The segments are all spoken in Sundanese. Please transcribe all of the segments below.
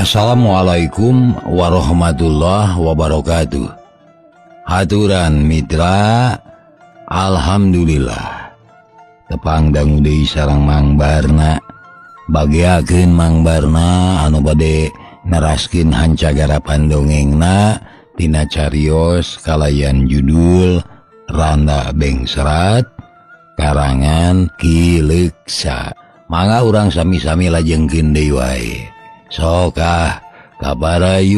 Assalamualaikum warahmatullahi wabarakatuh. Haturan mitra, alhamdulillah. Tepang dangu deui sareng Mang Barna. Bageakeun Mang Barna anu bade neraskeun hancagarapan dongengna tina carios kalayan judul Randa Bengsrat karangan Ki Leuksa. Mangga urang sami-sami lajengkeun deui wae. Sokah kabarayun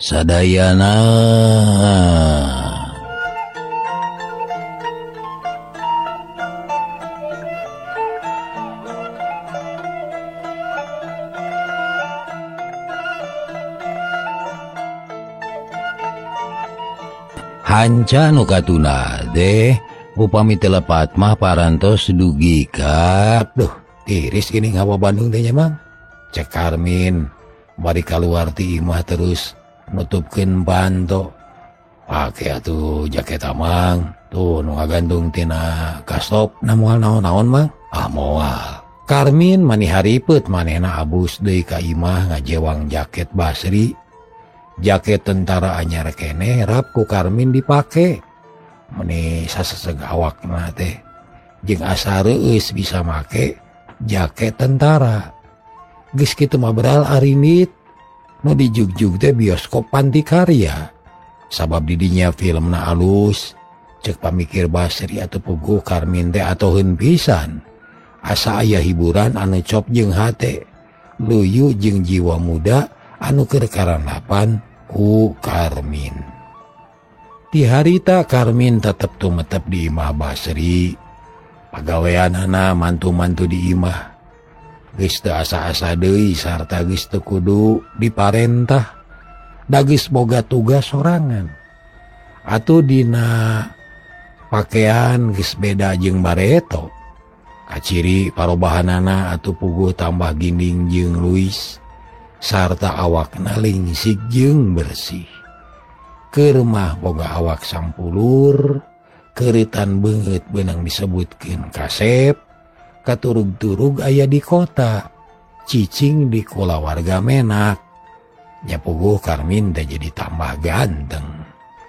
sadayana. Hanca nu katuna teh upami teu lepat mah parantos dugi ka duh tiris gini ngawa Bandung teh nya Mang. Cek Karmin bari kaluar ti imah terus nutupkeun panto. Pake atuh jaket Amang tuh nu ngagantung tina kastop na moal naon-naon Mang. Ah moal. Karmin mani haripet manehna abus deui ka imah ngajewang jaket Basri. Jaket tentara anyar keneh rap ku Karmin dipake. Meni saseseg awakna teh jeung asa reueus bisa make jaket tentara. Geus kitu mah beral arinit nu dijugjug teh bioskop Panti Karya. Sabab didinya filmna alus, cek pamikir Basri atau puguh Karmin teh atoheun pisan. Asa aya hiburan anu cop jeung hate, luyu jeung jiwa muda anu keur karanapan ku Karmin. Ti harita Karmin tetep tumetep di imah Basri. Pagaweanana mantu-mantu di imah. Geus teu asa-asa deui sarta geus teu kudu diparentah. Da geus boga tugas sorangan. Atuh dina pakean geus beda jeung bareto. Kaciri parobahanana atuh puguh tambah ginding jeung Luis sarta awakna lingsik jeung bersih. Keur mah boga awak sampulur, keuritan beungeut beunang disebutkeun kasep. Katurug-turug aya di kota, cicing di kulawarga menak. Nya puguh Karmin teh jadi tambah ganteng.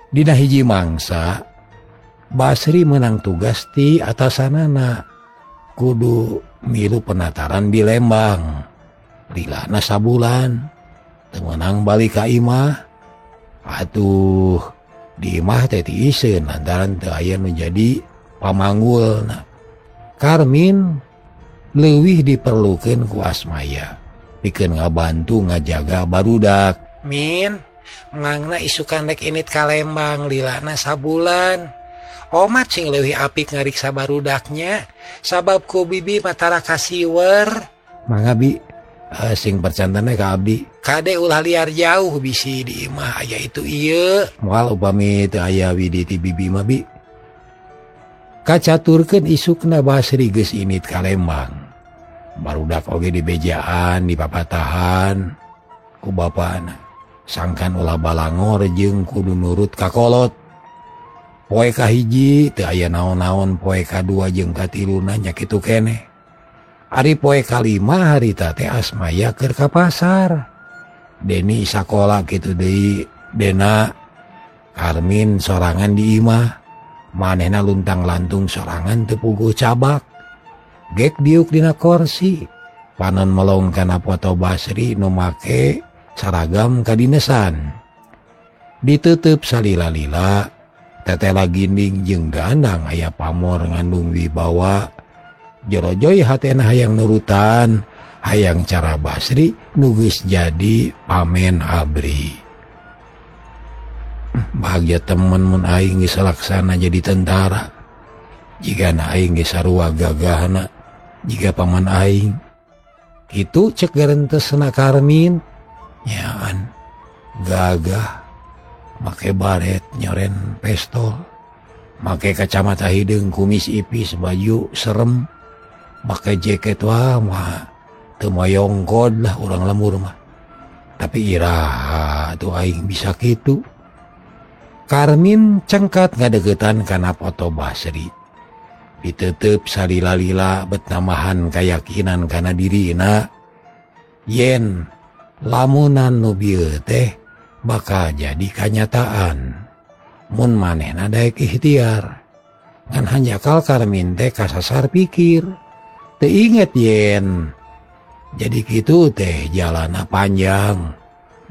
Dina hiji mangsa, Basri menang tugas ti atasanana. Kudu milu penataran di Lembang. Lilana sabulan, teu meunang balik ka imah. Atuh, di imah teh tiiseun lantaran teu aya nu jadi pamanggulna. Karmin leuwih diperlukeun ku Asmaya pikeun ngabantu ngajaga barudak. Min, mangna isukan rek init ka Lembang lilana sabulan. Omat sing leuwih apik ngariksa barudaknya sabab ku bibi matara kasiwer. Mangga bi, sing percantana ka abdi. Kade ulah liar jauh bisi di imah aya itu ieu. Moal upami teu aya widi ti bibi mah bi. Kacaturkeun isukna Basri geus init ka Lembang. Barudak oge dibejaan, dipapatahan ku bapana. Sangkan ulah balangor jeung kudu nurut ka kolot. Poe kahiji teu aya naon-naon, poe kadua jeung katiluna nya kitu keneh. Ari poe kalima harita teh Asmaya keur ka pasar. Deni sakola kitu deui, Dena Karmin sorangan di imah. Manehna luntang-lantung sorangan teu puguh cabak. Gek diuk dina korsi. Panon melong kana foto Basri nu make saragam kadinesan. Ditutup salila-lila, tetela ginding jeung gandang aya pamor ngandung wibawa. Jorojoy hatena hayang nurutan, hayang cara Basri nu geus jadi pamen abri. Bahagia temen mun aing geus laksana jadi tentara. Jigana aing geus sarua gagahna jiga paman aing. Kitu cek garentesna Karmin. Nyaan gagah make baret nyoren pestol, make kacamata hideung, kumis ipis, baju serem, make jaket wah mah teu moyongkod lah urang lembur mah. Tapi iraha tuh aing bisa kitu. Karmin cengkat ngadeukeutan kana foto Basri. Ditutup salila-lila bet namahan kayakinan kana dirina. Yen lamunan nu bieu teh bakal jadi kanyataan mun manehna daek ikhtiar. Ngan hanjakal Karmin teh kasasar pikir. Teu inget yen jadi kitu teh jalana panjang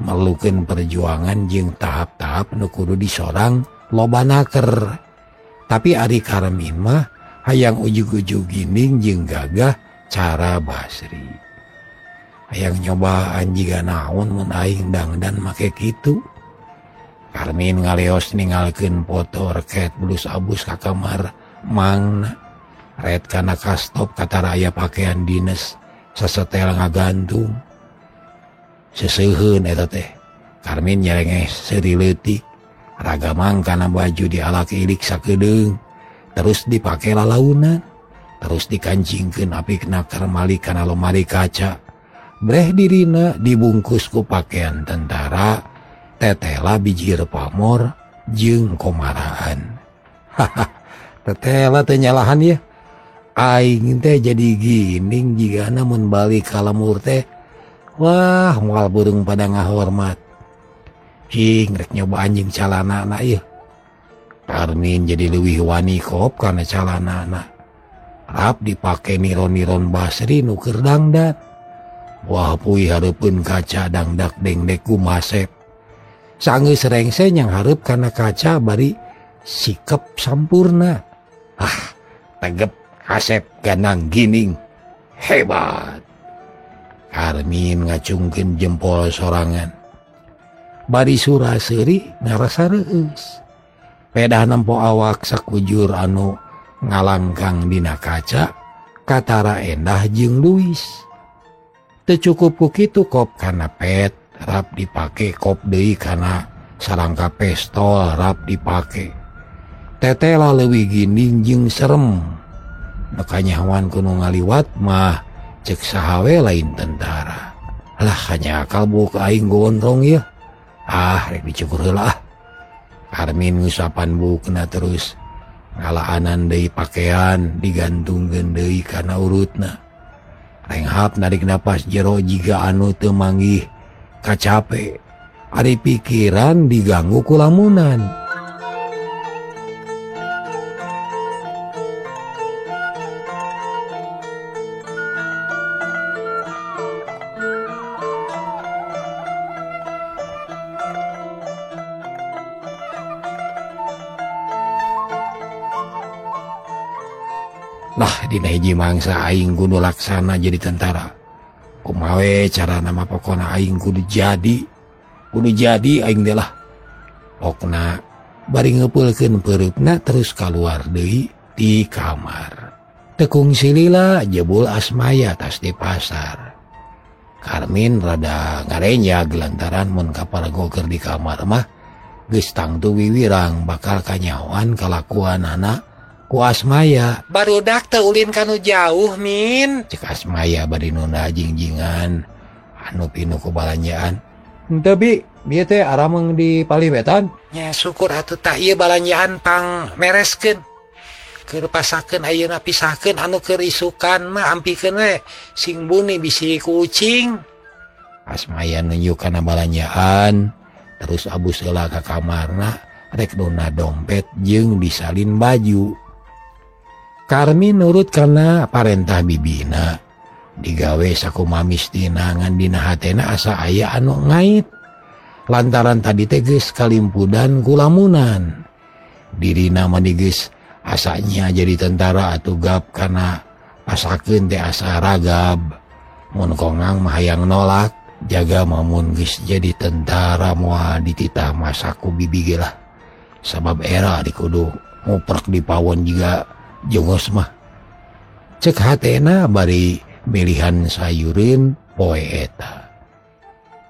merlukeun perjuangan jeung tahap-tahap nu kudu disorang loba naker. Tapi ari Karmin mah hayang ujug-ujug gining jeung gagah cara Basri. Hayang nyobaan jiga naon mun aing dangdan make kitu. Karmin ngaleos ninggalkeun foto reket bulus abus ka kamar mangna. Ret kana kastop katara aya pakaian dinas sasetel ngagantung. Seseuheun eta teh. Karmin nyerengeh seuri leutik. Ragamang kana baju dialak-ilik sakedeung. Terus dipake lalaunan. Terus dikancingkeun apikna karmali kana lomari kaca. Breh dirina dibungkus ku pakaian tentara. Tetela bijir pamor jeung komaraan. Haha, tetela teh nyalahan ya. Aing teh jadi gining jigana mun balik ka lemur teh. Wah, moal burung pada ngahormat. Cing rek nyoba anjing calanana ieu. Karmin jadi leuwih wani kop kana calanana. Rap dipake niron-niron Basri nu keur dangdan. Wah, puy hareupeun kaca dangdak dengdek ku masep. Sanggeus rengse yang hareup kana kaca bari sikep sampurna. Ah, tegep kasep ganang gining. Hebat. Karmin ngacungkeun jempol sorangan. Bari sura-seuri ngarasa reueus. Pedah nempo awak sakujur anu ngalangkang dina kaca katara endah jeung Luis. Teu cukup ku kitu kop kana pet rap dipake kop deui kana sarangka pestol rap dipake. Tetela leuwih ginding jeung serem. Nu kanyahoan ku nu ngaliwat mah cek saha we lain tentara. Lah hanjakal buuk aing gondrong ieu. Ah rek dicukur heula ah. Karmin ngusapan buukna terus ngalaanan deui pakaian digantungkeun deui kana urutna. Renghap narik napas jero jiga anu teu manggih kacape. Ari pikiran diganggu ku lamunan. Lah dina hiji mangsa aing kudu laksana jadi tentara. Kumaha we carana mah pokona aing kudu jadi. Kudu jadi aing teh lah. Pokna bari ngeupeulkeun peureupna terus kaluar deui ti kamar. Tekung silila jebul Asmaya tas di pasar. Karmin rada ngarenjag lantaran mun kapargo keur di kamar mah geus tangtu wiwirang bakal kanyahoan kalakuanana ku Asmaya. Barudak teu ulin kanu jauh min. Cek Asmaya bari nunda jingjingan anu pinu ku balanjaan. Henteu bi, bieu teh arameng di paliwetan. Nya syukur atuh tah ieu balanjaan pang mereskeun. Keur pasakeun ayeuna pisahkeun anu keur isukan mah ampikeun we sing buni bisi ku ucing. Asmaya nunjuk kana balanjaan terus abus heula ka kamarna rek nunda dompet jeung disalin baju. Karmin nurut karena parentah bibina. Digawe sakumaha mistina ngan dina hatena asa aya anu ngait. Lantaran tadi teh geus kalimpudan ku lamunan. Dirina mah geus asanya jadi tentara atuh gap kana pasakeun teh asa ragab. Mun kongang mah hayang nolak, jaga mah mun geus jadi tentara moal dititah masaku bibi ge lah. Sabab era dikudu nguprek di pawon jiga jongos mah. Cek hatena bari milihan sayurin poe eta.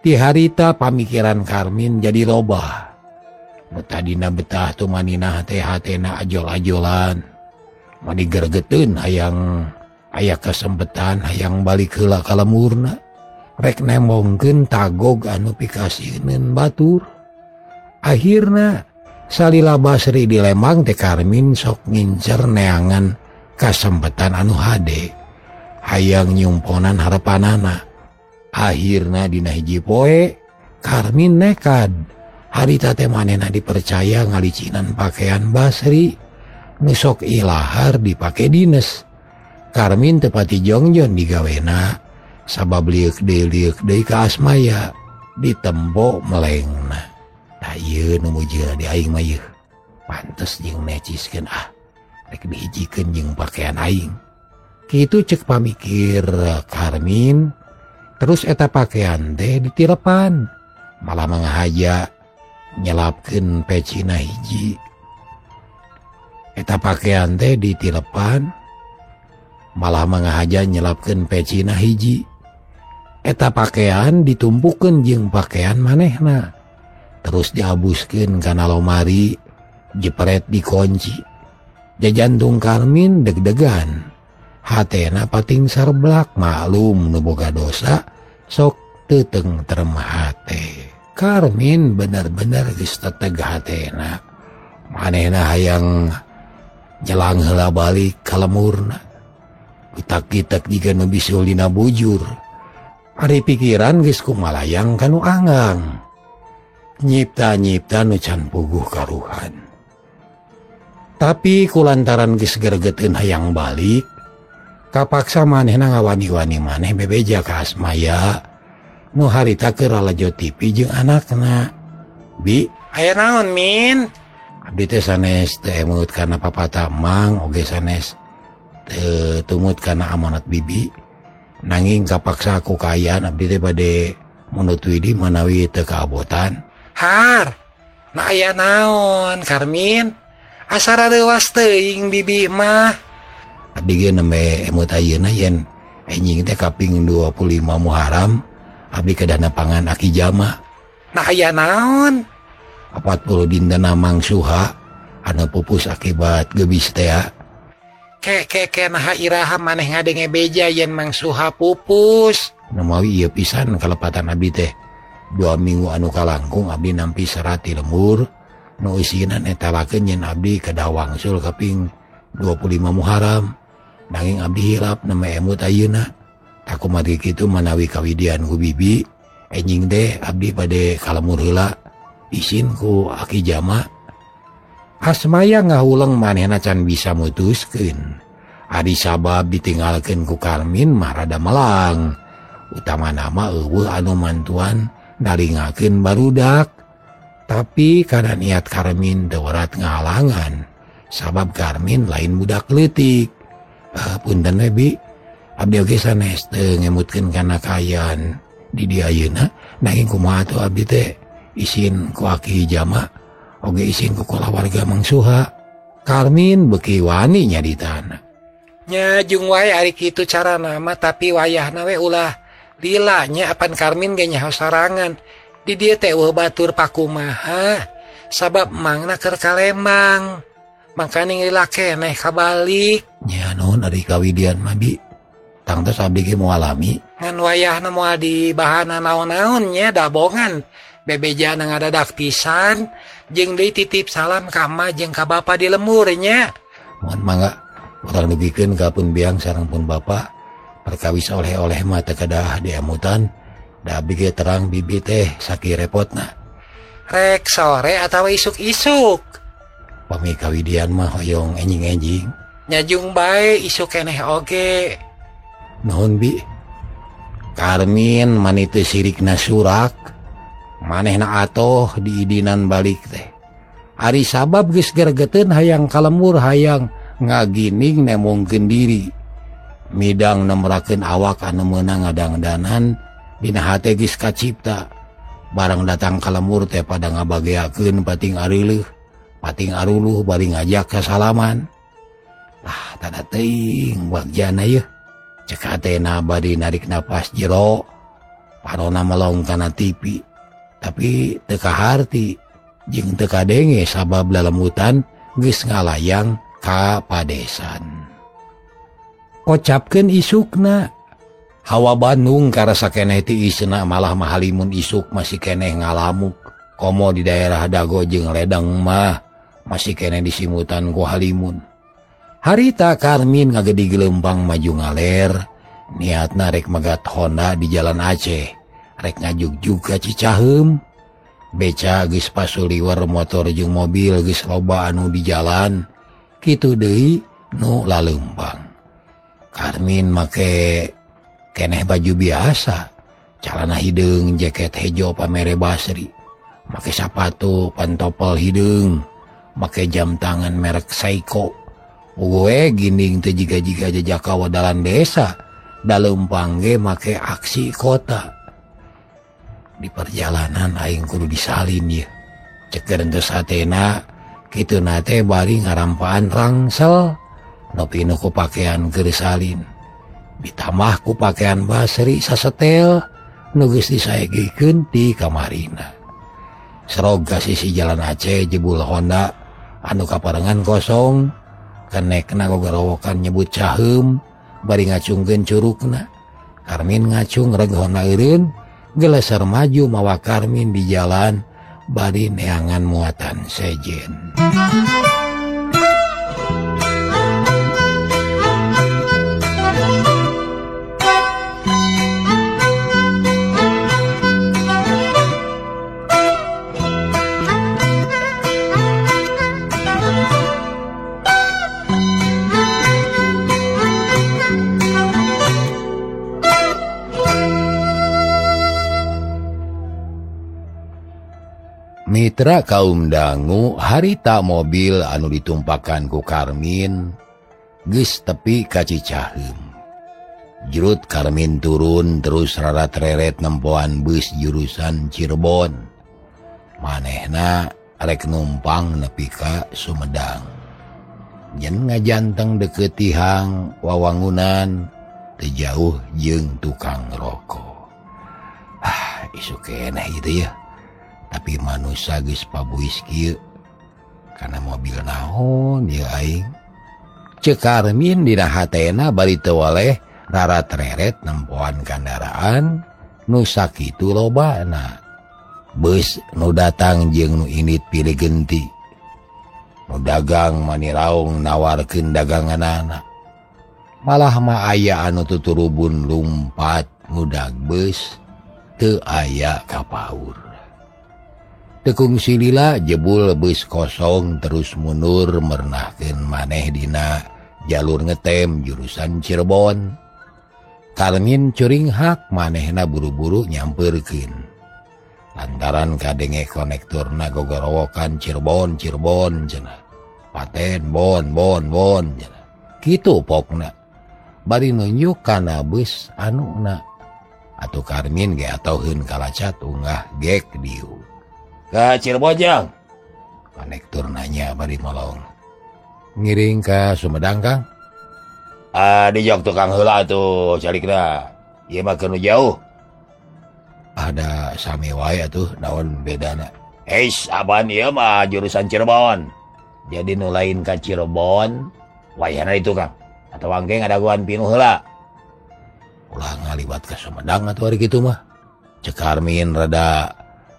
Ti harita pamikiran Karmin jadi robah. Nu tadina betah tumaninah teh hatena ajol-ajolan. Mani gergeteun hayang aya kasempetan hayang balik heula ka lemurna. Rek nembongkeun tagog anu pikasieun batur. Akhirna salila Basri di Lembang teh Karmin sok ngincer neangan kasempetan anu hade. Hayang nyumponan harepanana. Akhirna dina hiji poe Karmin nekad. Harita teh manehna dipercaya ngalicinan pakaian Basri nu sok ilahar dipake dines. Karmin teu pati jongjon digawena sabab lieuk deui ka Asmaya ditempo melengna. Tah ieu nu mujieuna di aing mah yeuh. Pantes jeung neciskeun ah. Rek dihijikeun jeung pakaian aing. Kitu cek pamikir Karmin. Terus eta pakaian teh ditilepan. Malah mangahaja nyelapkeun pecina hiji. Eta pakaian teh ditilepan. Malah mangahaja nyelapkeun pecina hiji. Eta pakaian ditumpukeun jeung pakaian manehna. Terus diabuskeun kana lomari, jepret dikunci. Jajantung Karmin deg-degan. Hatena pating sarblak, maklum nu boga dosa sok teu tentrem hate. Karmin bener-bener geus teteg hatena. Manehna hayang jelang heula balik ka lemurna. Utak-kitek jiga nu bisul dina bujur. Ari pikiran geus kumalayang ka nu anggang. Nyipta-nyipta nu can puguh karuhan. Tapi kulantaran geus gregeteun hayang balik, kapaksa manehna ngawani-wani maneh bebeja ka Asmaya nu harita keur lalajo TV jeung anakna. Bi, aya naon Min? Abdi teh sanes teu emut kana papata Mang oge sanes teu tumut kana amanat bibi. Nanging kapaksa ku kaayaan abdi teh bade mundut widi manawi teu kaabotan. Har, na aya naon Karmin? Asa rareuwas teuing bibi mah. Abdi ge nembe emut ayeuna yen enjing teh kaping 25 Muharram abdi kedana pangan aki jama. Nah aya naon? 40 dinten Mang Suha anu pupus akibat gebis tea. Ke ke ke naha iraha maneh ngadenge beja yen Mang Suha pupus. Namawi ieu pisan kalepatan abdi teh. 2 minggu anu kalangkung abdi nampi serat ti lembur nu eusina netelakeun yen abdi kedah wangsul kaping 25 Muharram. Nanging abdi hilap nembe emut ayeuna. Takumargi kitu manawi kawidian ku bibi enjing teh abdi bade ka lemur heula isin ku aki jama. Asmaya ngahuleng manehna can bisa mutuskeun. Ari sabab ditinggalkeun ku Karmin mah rada melang. Utamana mah eueuh anu mantuan naringakeun barudak. Tapi kana niat Karmin teu werat ngahalangan. Sabab Karmin lain budak leutik. Punten we bi, abdi oge sanes teu ngemutkeun kana kaayaan di dieu ayeuna. Nanging kumaha atuh abdi teh isin ku aki jama oge isin ku kulawarga Mang Suha. Karmin beuki wani nyaritana. Nya jeung wae ari kitu carana mah tapi wayahna we ulah lila nya apan Karmin ge nyaho sarangan. Di dieu teh eueuh batur pakumaha sabab mangna keur ka Lembang. Mangkaning lila keneh kabalik. Nya nuhun ari kawidian mah bi. Tangtos abdi ge moal alami. Ngan wayahna moal dibahana naon-naon nya dabongan. Bebejana ngadadak pisan jeung deui titip salam ka emak jeung ka bapa di lembur nya. Mohon mangga urang dugikeun ka pun biang sareng pun bapa perkawis oleh-oleh mah teu kedah diemutan. Da abdi ge terang bibi teh saki repotna. Rek sore atawa isuk-isuk. Pami kawidian mah hoyong enjing-enjing. Nyajung bae isuk keneh oge. Nuhun bi. Karmin mani teu sirikna surak. Manehna atoh diidinan balik teh. Ari sabab geus gregeteun hayang ka lembur hayang ngagining nemongkeun diri. Midang nemrakeun awak anu meunang ngadangdanan dina hate geus kacipta. Barang datang ka lembur teh pada ngabageakeun pating areuleuh, pating aruluh bari ngajak kasalaman. Ah tada teuing bagjana yeuh. Cek hatena bari narik napas jero. Parona melong kana TV. Tapi teu kaharti jeung teu kadenge sabab lelemutan geus ngalayang ka padesan. Kocapkeun isukna. Hawa Bandung karasa keneh ti isna malah mahalimun isuk masih keneh ngalamuk. Komo di daerah Dago jeung Ledeng mah masih keneh disimutan ku halimun. Harita Karmin ngagedi gelempang maju ngaler Niatna rek megat Honda di Jalan Aceh, rek ngajugjug ka Cicaheum. Beca geus pasuliwer motor jeung mobil geus loba anu di jalan, kitu deui nu laleumpang. Karmin make keneh baju biasa, calana hideung, jaket hejo pamere Basri, make sapatu pantopel hideung, make jam tangan merek Seiko. Gue ginding teu jiga-jiga jejaka wadalan desa, daleumpang ge make aksi kota. Di perjalanan aing kudu disalin ye. Cek gerentos hatena kitu na teh bari ngarampaan rangsel nepi nu ku pakean keur salin. Ditambah ku pakean Basri sasetel nu geus disaegikeun ti kamarina. Serog ka sisi Jalan Aceh jebul Honda anu kaparengan kosong, kenekna gogorowokan nyebut Caheum bari ngacungkeun curugna. Karmin ngacung reg Honda eureun, geleser maju mawa Karmin di jalan bari neangan muatan sejen. Mitra kaum dangu harita mobil anu ditumpakan ku Karmin geus tepi ka Cicaheum. Jurut Karmin turun terus rarat-reret nempoan bus jurusan Cirebon. Manehna rek numpang nepi ka Sumedang. Yen ngajanteng deket tihang wawangunan teu jauh jeung tukang rokok. Ah, isu keneh gitu ya. Tapi manusia geus pabuis kieu kana mobil naon ieu aing. Ceuk Karmin dina hatena bari teu waleh rarat-reret nempoan kandaraan nu sakitu lobana. Beus nu datang jeung nu indit pilih genti. Nu dagang maniraung nawarkeun daganganana. Malah mah aya anu tuturubun lumpat ngudag beus teu aya kapaur. Tekung silila jebul bus kosong terus mundur mernahkeun maneh dina jalur ngetem jurusan Cirebon. Karmin curinghak manehna buru-buru nyamperkeun. Lantaran kadenge konekturna gogorowokan Cirebon Cirebon cenah. Paten bon bon bon cenah. Kitu pokna. Bari nunjuk kana bus anuna. Atuh Karmin ge atoheun kalacat unggah gek dieu. Ka Cirebon jang. Konektur nanya bari molong. Ngiring ka Sumedang Kang? Ah, di jok tukang heula atuh calikna. Ieu mah keur nu jauh. Ada sami wae atuh naon bedana. Eis, aban ieu mah jurusan Cirebon. Jadi nu lain ka Cirebon, wayahna di tukang. Atawa engke ngadaguan pinuh heula. Ulah ngaliwat ka Sumedang atuh ari kitu mah. Cek Karmin rada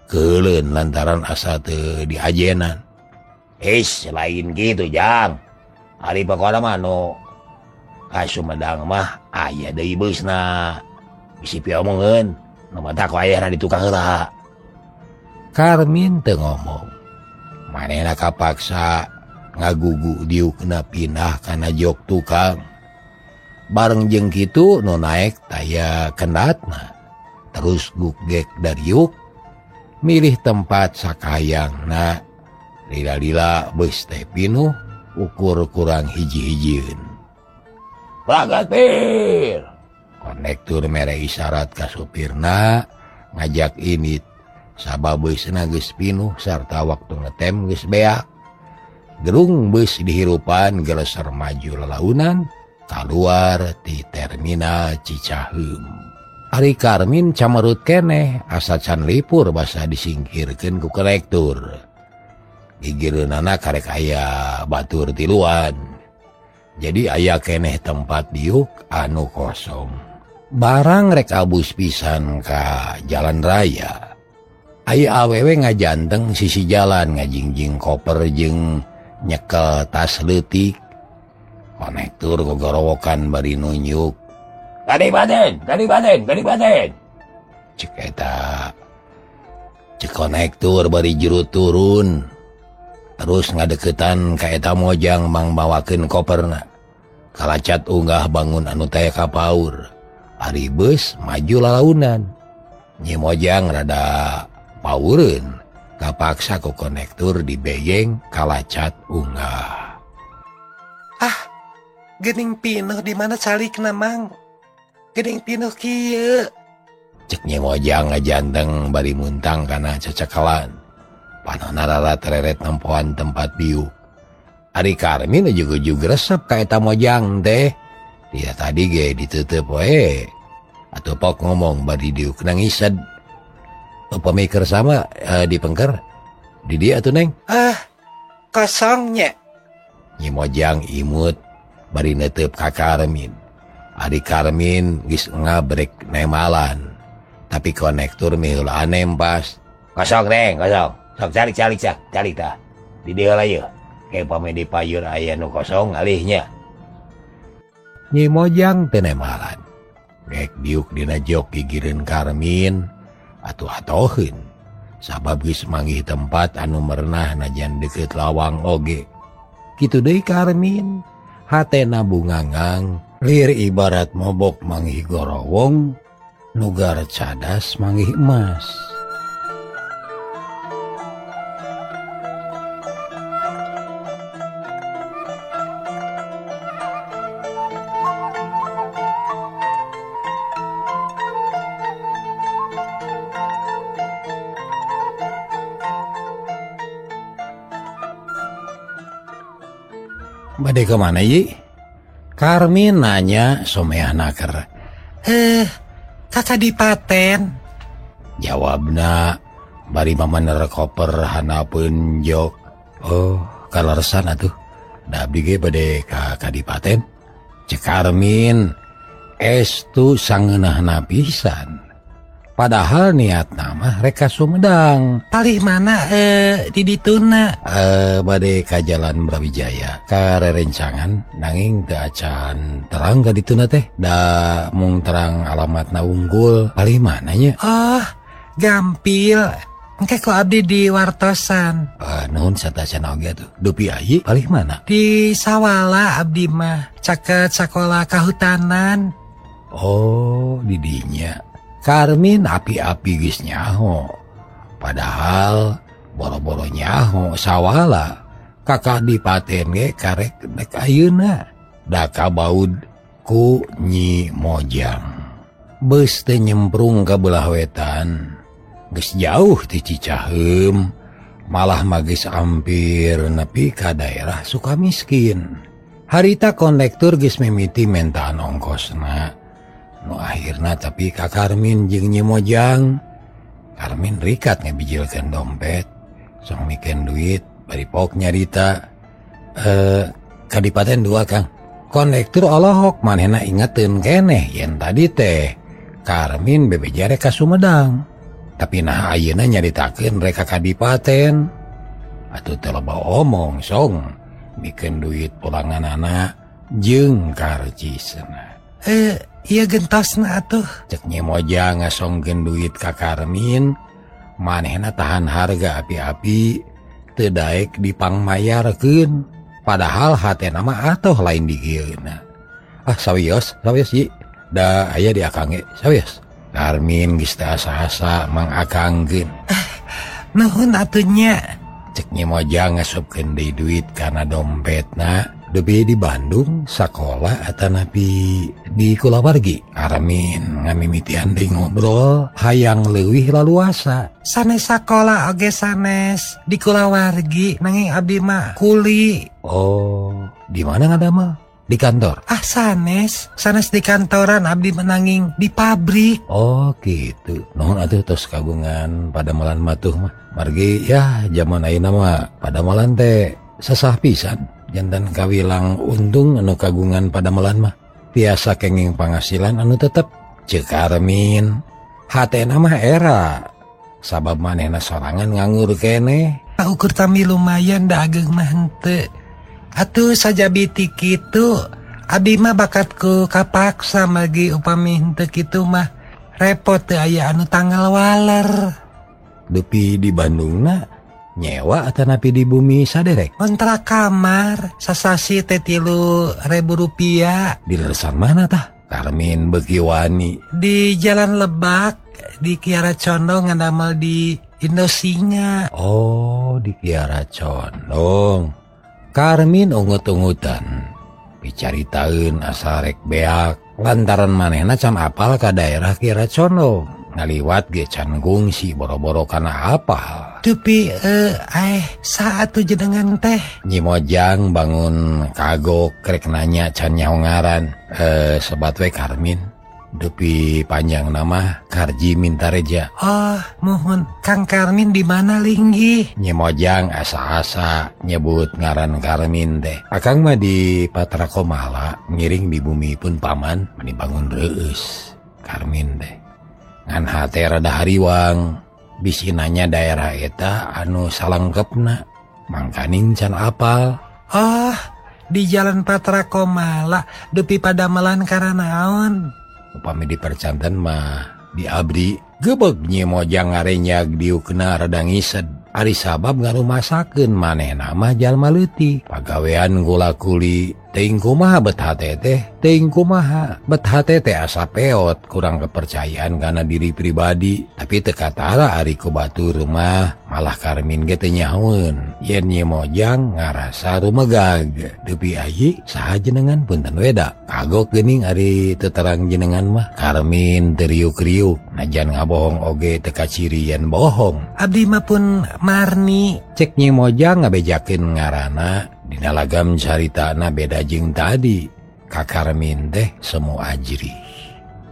keuleun lantaran asa teu diajenan. Eis, lain gitu jang. Ari pokona mah nu ka Sumedang mah aya deui beusna. Bisi piomongeun, nu matak wayahna di tukang heula. Karmin teu ngomong. Manehna kapaksa ngagugu diukna pindah kana jok tukang. Bareng jeung kitu nu naek taya kendatna. Terus gugek dariuk milih tempat sakayangna. Lila-lila beus teh pinuh ukur kurang hiji-hijieun. Berangkat pir. Konektur mere isyarat ka supirna ngajak init. Sabab beusna geus pinuh sarta waktu ngetem geus beak. Gerung beus dihirupan geleser maju lalaunan kaluar ti terminal Cicaheum. Ari Karmin camerut keneh asa can lipur basa disingkirkeun ku konektur. Gigireunana karek aya batur tiluan. Jadi aya keneh tempat diuk anu kosong. Barang rek abus pisan ka jalan raya. Aya awewe ngajanteng sisi jalan ngajingjing koper jeung nyekel tas leutik. Konektur gogorowokan bari nunjuk. Kadipaten, kadipaten, kadipaten. Cek eta. Cek konektur bari jero turun. Terus ngadeukeutan ka eta Mojang mangmawakeun koperna. Kalacat unggah bangun anu teh ka paur. Ari beus maju lalaunan. Nyi Mojang rada paureun. Kapaksa ku konektur dibeyeng kalacat unggah. Ah, geuning pinuh di mana calikna Mang? Geuning pinuh kieu. Cek Nyi Mojang ngajanteng bari muntang kana cecekalan. Panona rara tereret nempoan tempat diuk. Ari Karmin ujug-ujug resep ka eta Mojang teh. Dia tadi ge ditutup we. Atuh pok ngomong bari diuk nangised. Upami keur sama di pengker di dia atuh Neng. Ah, kosongnya. Nyi Mojang imut bari netep ka Karmin. Ari Karmin geus ngabrek nemalan. Tapi konektur miheula nempas. Kosong Neng, kosong. Sok calik calik calik tah. Di dieu lah yeuh. Ke pami di payur aya nu kosong alihnya. Nyi Mojang teu nemalan. Rek diuk dina jok gigireun Karmin atuh atoheun. Sabab geus manggih tempat anu merenah najan deukeut lawang oge. Kitu deui Karmin, hatena bungangang, lir ibarat mobok manggih gorowong, nugar cadas manggih emas. Bade ke mana Yi? Karmin nanya someah naker. Ka kadipaten. Jawabna bari mamaner koper hanapeun jok. Oh, kaleresan atuh. Da abdi ge bade ka kadipaten. Cek Karmin estu sangeunahna pisan. Padahal niatna mah rek ka Sumedang. Palih mana di dituna? Bade ka Jalan Brawijaya. Ka rerencangan nanging teu acan terang ka dituna teh. Da mung terang alamatna unggul. Palih mana nya? Oh, gampil. Engke ku abdi di wartosan. Nuhun satacan oge atuh. Dupi ayi palih mana? Di Sawala abdi mah, caket sakola kahutanan. Oh, di dinya. Karmin api-api geus nyaho. Padahal boro-boro nyaho Sawala. Kakak dipaten ge karek nek ayeuna. Da kabaud ku Nyi Mojang. Beus teh nyemprung ka belah wetan. Geus jauh ti Cicaheum, malah magis ampir nepi ka daerah Sukamiskin. Harita kondektur geus mimiti mentaan ongkosna. Nu akhirna tapi ka Karmin jeung Nyi Mojang. Karmin rikat ngabijilkeun dompet, sok mikeun duit bari pok nyarita. Kadipaten 2 Kang. Kondektur olohok manehna ingeteun keneh yen tadi teh Karmin bebeja rek ka Sumedang. Tapi nah ayeuna nyaritakeun rek ka kadipaten. Atuh teu loba omong song mikeun duit pulanganana jeung karcisna. Iya gentosna atuh. Cek Nyi Mojang ngasongkeun duit ka Karmin, manehna tahan harga api-api teu daek dipangmayarkeun. Padahal hatena mah atoh lain digieuna. Ah sawios, sawios Yi. Da aya di akang ge, sawios. Karmin geus teu asa-asa mangakangkeun. Nuhun atuh nya. Cek Nyi Mojang ngasupkeun deui duit kana dompetna. Dupi di Bandung sakola atanapi di kulawargi. Karmin ngamimitian deui ngobrol hayang leuwih laluasa. Sanes sakola oge sanes di kulawargi nanging abdi mah kuli. Oh, di mana ngadamel? Di kantor? Ah sanes, sanes di kantoran abdi menanging di pabrik. Oh gitu. Nuhun atuh tos kagungan padamelan matuh mah. Margi ya zaman ayeuna mah padamelan teh sesah pisan. Jantan kawilang untung anu kagungan padamelan mah tiasa kenging panghasilan anu tetep. Ceuk Karmin hatena mah era sabab manehna sorangan nganggur keneh. Ukur tami lumayan da ageng mah henteu. Atuh sajabiti kitu Abdi mah bakatku kapaksa magi upami henteu kitu mah repot teu aya anu tanggal waler. Dupi di Bandungna nyewa atanapi di bumi saderek? Kontrak kamar sasasi teh 3.000 rupiah. Di leresan mana tah? Karmin beuki wani. Di Jalan Lebak di Kiara Condong ngadamel di Indosinga. Oh, di Kiara Condong. Karmin ungut-ungutan picaritaeun asa rek beak lantaran manehna can apal ka daerah Kiara Condong. Ngaliwat ge can gungsi boro-boro kana apal. Dupi saat tuh jenengan teh. Nyi Mojang bangun kagok rek nanya can nyaho ngaran. Sebat we Karmin. Dupi panjang nama Karji Mintareja. Oh, mohon Kang Karmin di mana linggih? Nyi Mojang asa-asa nyebut ngaran Karmin teh. Akang mah di Patrakomala ngiring di bumi pun paman meni bangun reueus Karmin teh. Ngan hate rada hariwang bisi nanya daerah eta anu salengkepna mangkaning can apal. Oh, di Jalan Patrakomala dupi padamelan karanaon? Upami dipercanten mah di abdi gebeg Nyi Mojang ngarenyag diukna rada ngised. Ari sabab ngarumasakeun manehna mah jalma leutik pagawean gula kuli teuing kumaha bet hate teh teuing kumaha bet hate teh asa peot kurang kepercayaan kana diri pribadi tapi teu katara ari ku batur mah malah Karmin ge teu nyahoeun yen Nyi Mojang ngarasa rumegag. Dupi ayi saha jenengan punten weda kagok geuning ari teu terang jenengan mah. Karmin teu riuk-riuk najan ngabohong oge teu kaciri yen bohong. Abdi mah pun Marni. Cek Nyi Mojang ngabejakeun ngaranna dina lagam caritana beda jeung tadi. Ka Karmin teh semu ajri.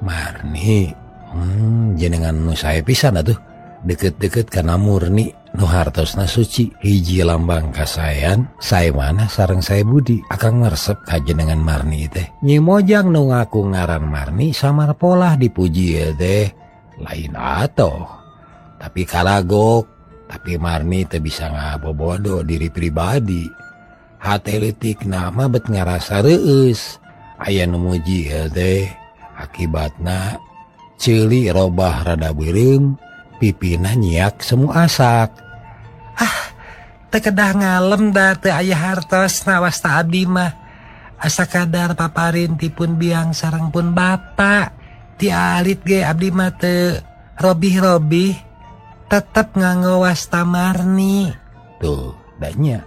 Marni, jenengan nu sae pisan atuh. Deket-deket kana murni nu hartosna suci. Hiji lambang kasaean, sae mana sareng sae budi. Akang meresep ka jenengan Marni teh. Nyi Mojang nu ngaku ngaran Marni samar polah dipuji ye teh. Lain atoh. Tapi kalagok. Tapi Marni teu bisa ngabobodo diri pribadi. Hate leutik nama bet ngarasa reueus. Aya nu muji teh akibatna ceuli robah rada beureum, pipina nyiak semu asak. Ah, teu kedah ngalem da teu aya hartosna wasta abdi mah. Asa kadar paparin tipun biang sareng pun bapa. Ti alit ge abdi mah teu robih-robih. Tetep nganggo wasta Marni. Tuh, danya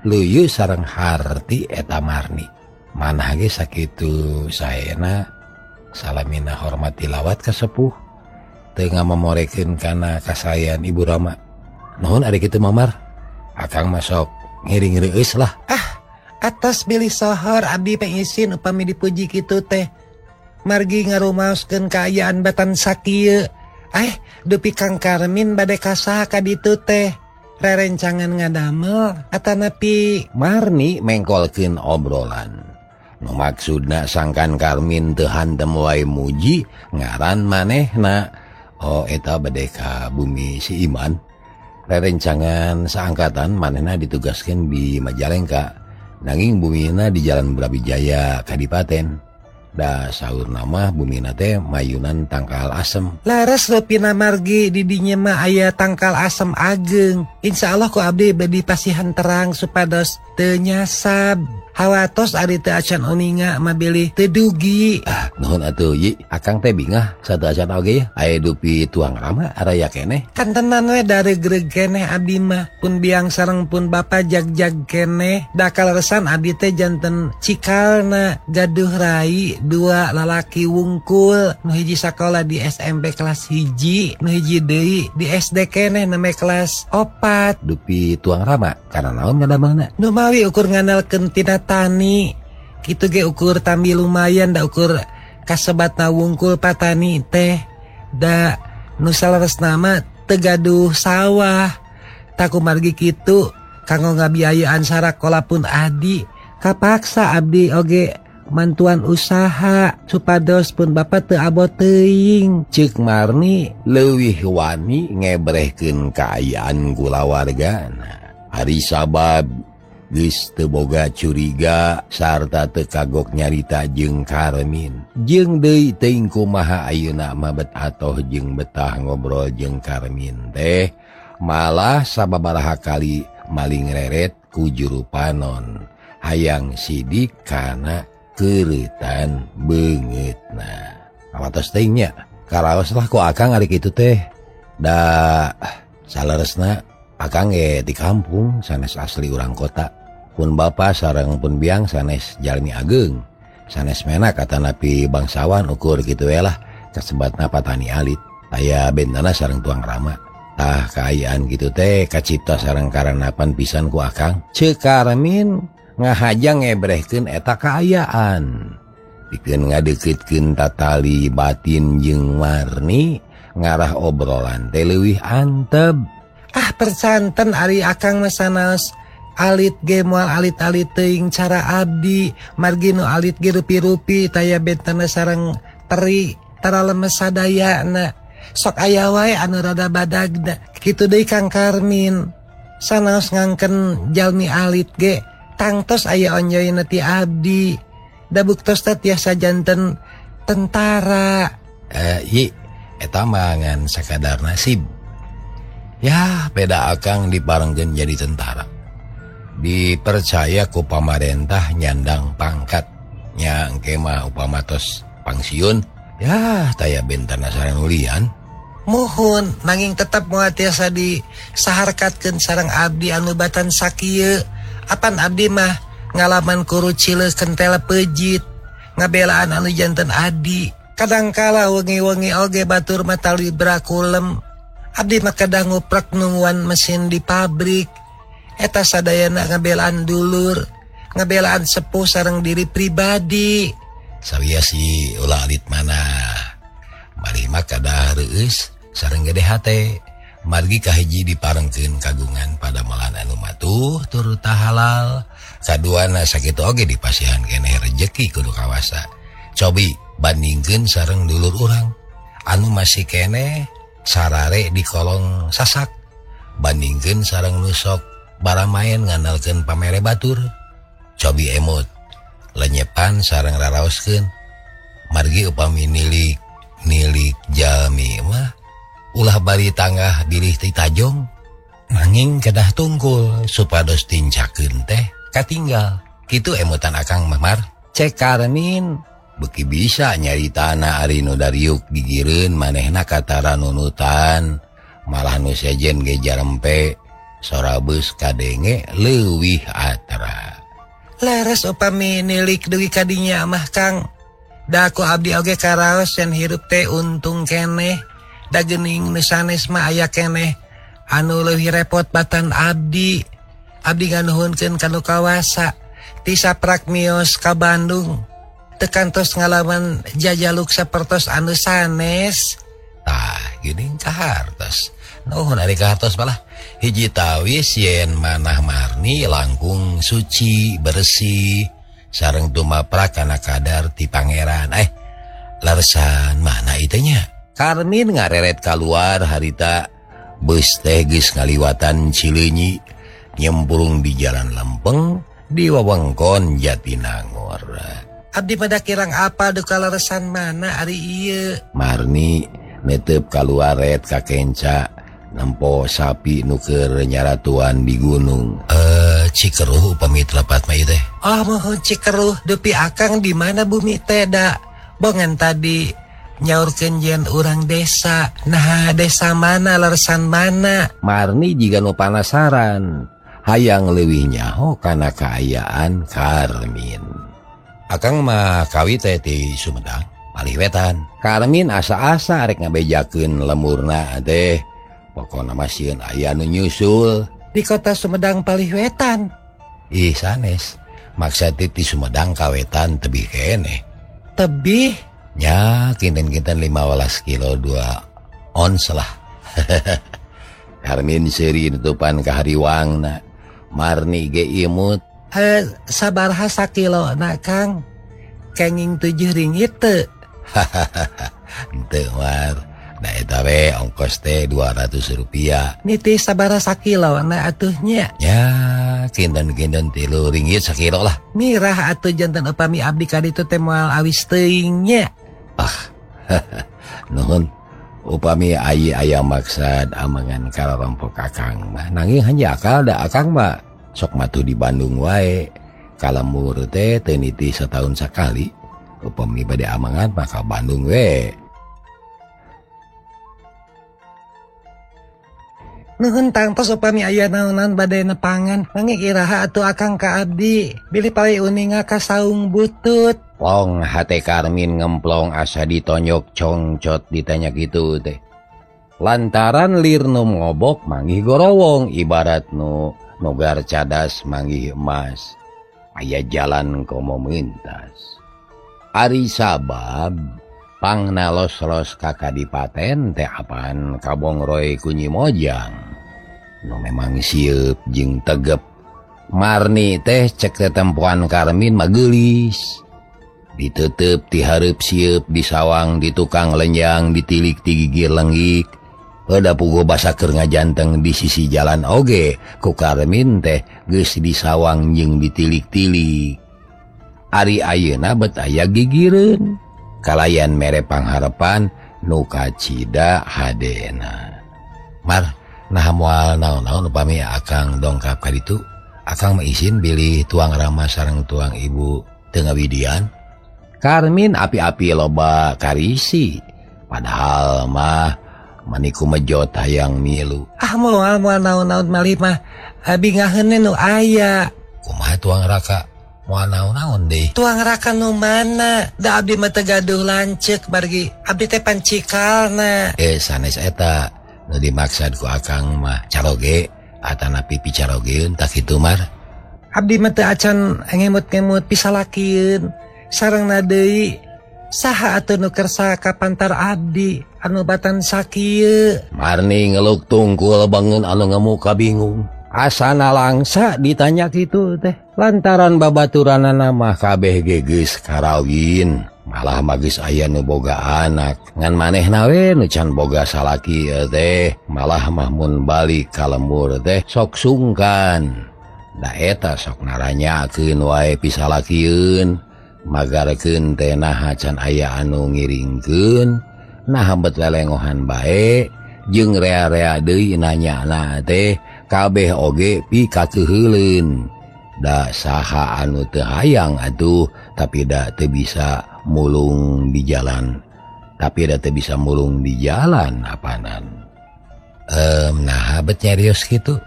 leuyeut sareng harti eta Marni. Manah ge sakitu saena salamina hormat tilawat ka sepuh. Teu ngamemorekeun kana kasayan Ibu Rama. Nuhun ari kitu Mamar. Akang masok ngiring reueus lah. Ah, atas bilih sohor abdi pengisin upami dipuji kitu teh. Margi ngarumaoskeun kaayaan batan sakieu. Dupi Kang Karmin bade kasaha ka ditu teh. Rerencangan ngadamel atanapi Marni mengkolkeun obrolan. Nu maksudna sangkan Karmin teu hantem wae muji ngaran manehna. Oh, eta bade ka bumi si Iman. Rerencangan saangkatan manehna ditugaskeun di Majalengka. Nanging bumina di Jalan Brawijaya Kadipaten. Da saur nama bumina teh mayunan tangkal asem. Laras rupina margi di dinya mah aya tangkal asem ageng. Insyaallah ku abdi bade pasihan terang supados teu nyasab. Hawatos ari teu acan uninga mah bilih teu dugi. Ah, nuhun atuh Yi, akang teh bingah satu acan oge ya. Aya dupi tuang rama araya keneh. Kantenan we daregreg keneh abdi mah. Pun biang sareng pun bapa jag-jag keneh. Da kaleresan abdi teh janten cikalna gaduh rai dua lalaki wungkul. Nu hiji sakola di SMP kelas 1, nu hiji deui di SD keneh name kelas 4. Dupi tuang rama karena naon ngadamelna? Nu mawi ukur ngandalkeun tina tani. Kitu ge ukur tambi lumayan da ukur kasebatna wungkul patani teh. Da nu saleresna mah teu gaduh sawah. Takumargi kitu kanggo ngabiayaan sarakola pun adi. Kapaksa abdi oge mantuan usaha supados pun bapa teu abot teuing. Ceuk Marni leuwih wani ngebrehkeun kaayaan kulawargana. Ari sabab Geus teu boga curiga sarta teu kagok nyarita jeung Karmin. Jeung deui teuing kumaha ayeuna mah bet atoh jeung betah ngobrol jeung Karmin teh malah sababaraha kali maling reret ku juru panon. Hayang sidik kana keureutan beungeutna. Awatos teuing nya karaos lah ku akang ari kitu teh. Da saleresna akang ge di kampung sanes asli urang kota. Pun bapa sareng pun biang sanes jalmi ageng sanes menak atanapi bangsawan ukur kitu we lah kasebatna patani alit aya bentana sareng tuang rama. Tah kaayaan kitu teh kacipta sareng karanapan pisan ku akang. Ceuk Karmin ngahajang ngebrehkeun eta kaayaan pikeun ngadeuketkeun tatali batin jeung Marni ngarah obrolan teh leuwih anteb. Ah percanten ari akang mah sanaos alit ge moal alit-alit teuing cara abdi margi nu alit ge rupi-rupi taya bentana sareng teri tara lemes sadayana sok aya wae anu rada badagna kitu deui Kang Karmin sanaos ngangken jalmi alit ge tangtos aya onjoyna ti abdi da buktos teh tiasa janten tentara. Yi eta mah ngan sakadar nasib. Ya beda akang diparengkeun jadi tentara. Dipercaya ku pamarentah nyandang pangkat. Nya engke mah upama tos pangsiun ya taya bentana sareng ulian. Muhun nanging tetep moal tiasa disaharkatkeun sareng abdi anu batan sakieu. Apan abdi mah ngalaman kuru cileus kentel pejit ngabelaan anu janten adi. Kadangkala wengi-wengi oge batur mah talibra kulem. Abdi mah kedah nguprek nungguan mesin di pabrik. Eta sadayana ngabelaan dulur, ngabelaan sepuh sareng diri pribadi. Sawiasi ulah alit mana. Bari mah kadah reueus sareng gede hate. Margi kahiji diparengkeun kagungan padamelan anu matuh turta halal. Kaduana sakitu oge dipasihan keneh rejeki kudu kawasa. Cobi bandingkeun sareng dulur urang anu masih keneh sarare di kolong sasak. Bandingkeun sareng nu sok baramaen ngandalkeun pamere batur. Cobi emut lenyepan sareng raraoskeun. Margi upami nilik nilik jalmi mah ulah bari tanggah bilih ti tajong nanging kedah tungkul supados tincakeun teh katinggal. Kitu emutan akang mah Mar. Cek Karmin beuki bisa nyari tanah ari nu dariuk gigireun manehna katara nunutan malah nu sejen ge jarempe sora beus kadenge leuwih atra. Leres upami nilik dugi kadinya mah Kang. Da ku abdi oge karaos yen hirup teh untung keneh. Da geuning nu sanes mah aya keneh anu leuwih repot batan abdi. Abdi nganuhunkeun ka nu kawasa ti saprak mios ka Bandung teu kantos ngalaman jajaluk sapertos anu sanes. Tah geuning kahartos. Nuhun ari kahartos malah hiji tawis yen manah Marni langkung suci bersih sareng tumaprak kana kadar ti pangeran. Leresan mana ieu nya? Karmin ngareret kaluar harita beus teh geus ngaliwatan Cileunyi nyempurung di jalan lempeng di wewengkon Jatinangor. Abdi pada kirang apa duka leresan mana ari ieu? Marni netep kaluaret ka kenca nempo sapi nu keur nyaratuan di gunung. Cikeruh upami lepat mah ieu teh. Oh mohon Cikeruh dupi akang di mana bumi teh da? Bongan tadi nyaurkeun yen urang desa. Nah desa mana leresan mana? Marni jiga nu panasaran hayang leuwih nyaho kana kaayaan Karmin. Akang mah kawi teh ti Sumedang palih wetan. Karmin asa-asa arek ngabejakeun lemurna teh. Pokona mah sieun aya nu nyusul di kota Sumedang palih wetan. Ih sanes maksa ti Sumedang kawetan tebih keneh. Tebih? Nya kinten-kinten 15 kilo 2 ons lah. Karmin seuri nutupan ka hariwangna. Marni ge imut. Sabaraha sakilo na Kang? Kenging 7 ringgit teu? Henteu Mar. Nah eta we ongkos teh 200 rupiah. Nitih sabaraha sakilo na atuh nya? Ya Kinten-kinten 3 ringgit sakilo lah. Mirah atuh janten upami abdi ka ditu teh moal awis teuing nya. Ah. Nuhun. Upami ayi aya maksad amangan kararompok akang mah nanging hanjakal da akang mah sok matuh di Bandung wae. Kalemur teh teu niti setahun sakali. Upami bade amangan mah ka Bandung we. Nuhun tangtos upami aya naonan bade nepangan nanging iraha atuh akang ka abdi bilih palai uninga ka saung butut. Plong hate Karmin ngemplong asa ditonyok congcot ditanya gitu teh. Lantaran lir nu ngobok manggih gorowong ibarat nu nogar cadas manggih emas. Aya jalan komo mentas. Ari sabab pangna los-los ka kadipaten teh apaan kabongroy ku Nyi Mojang. Nu memang sieup jeung tegep. Marni teh cek tetempoan Karmin mah geulis. Ditutup tihareup sieup disawang di tukang lenjang ditilik ti gigir lenggik. Heuda puguh basa keur ngajanteng di sisi jalan oge ku Karmin teh geus disawang jeung ditilik-tilik. Ari ayeuna bet aya gigireun kalayan mere pangharepan nu kacida hadena. Mar nah moal naon-naon upami akang dongkap ka ditu akang mah isin bilih tuang rama sareng tuang ibu teu ngawidian. Karmin api-api loba karisi padahal mah maniku mejot hayang milu. Ah moal moal naon-naon malih mah bingaheun nu aya. Kumaha tuang raka moal naon-naon deui? Tuang raka nu mana? Da abdi mah teu gaduh lanceuk bargi abdi teh pancikalna. Sanes eta nu dimaksad ku akang mah caroge atanapi picarogeun tak kitu mar. Abdi mah teu acan ngemut-ngemut pisalakieun. Sarengna deui saha atuh nu kersa ka pantar abdi anu batan sakieu. Marni ngeluk tungkul bangun anu ngemuka bingung. Asana langsa ditanya kitu teh lantaran babaturanana mah kabeh ge geus karawin malah mah geus aya nu boga anak ngan manehna we nu can boga salaki teh malah mah mun balik ka lembur teh sok sungkan. Da eta sok naranyakeun wae pisalakieun magarkeun teh naha can aya anu ngiringkeun naha bet lelengohan bae jeung rea-rea deui nanyana teh kabeh oge pikakeuheuleun. Da saha anu teu hayang atuh tapi da teu bisa mulung di jalan. Tapi da teu bisa mulung di jalan apanan. Naha bet nyarios kitu?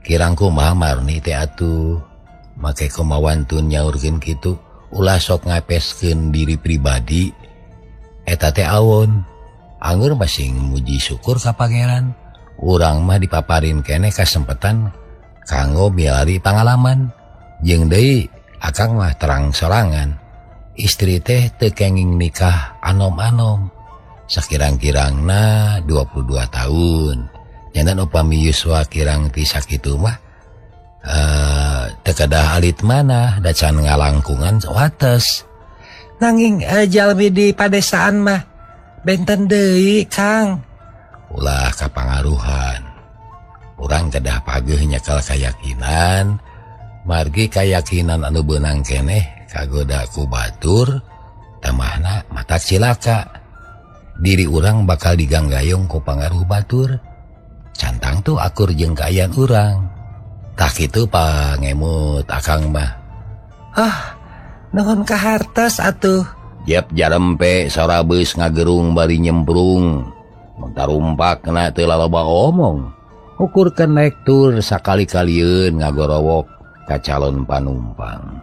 Kirang kumaha Marni teh atuh make kumawantun nyaurkeun kitu ulah sok ngapeskeun diri pribadi eta teh awon. Anggur masing muji syukur ka pangeran. Urang mah dipaparin keneh kasempetan kanggo milari pangalaman. Jeung deui akang mah terang sorangan. Istri teh teu kenging nikah anom-anom. Sakirang-kirangna 22 tahun. Nyandan upami yuswa kirang ti sakitu mah teu kedah alit mana da can ngalangkungan wates. Nanging jalmi di padesaan mah benten deui Kang. Ulah kapangaruhan. Urang kedah pageuh nyekal kayakinan, margi kayakinan anu beunang keneh kagoda ku batur, tamahna matak cilaka. Diri urang bakal diganggayong ku pangaruh batur. Cantang tuh akur jeung kaayaan urang. Tah kitu pangemut akang mah. Ah, nuhun kahartos atuh. Jep jarempe sora beus ngagerung bari nyemprung. Mentarumpakna teu laloba omong. Ukur kenek tur sakali-kalieun ngagorowok ka calon panumpang.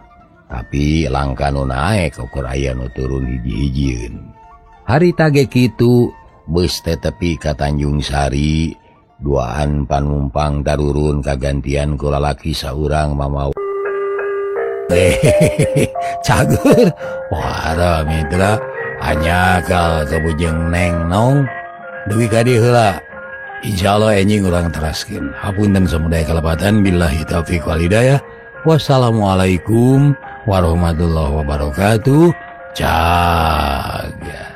Tapi langka nu naek ukur aya nu turun hiji-hijieun. Harita ge kitu beus teh tepi ka Tanjung Sari. Duaan panumpang tarurun kagantian ku lalaki saurang mamawa. Cager wara mitra anyakal kabujeng neng nong dugi ka dieu heula. Insyaallah enjing urang teraskeun. Hapunten samudaya kalepatan billahi taufiq wal hidayah. Wassalamualaikum warahmatullahi wabarakatuh. Cager.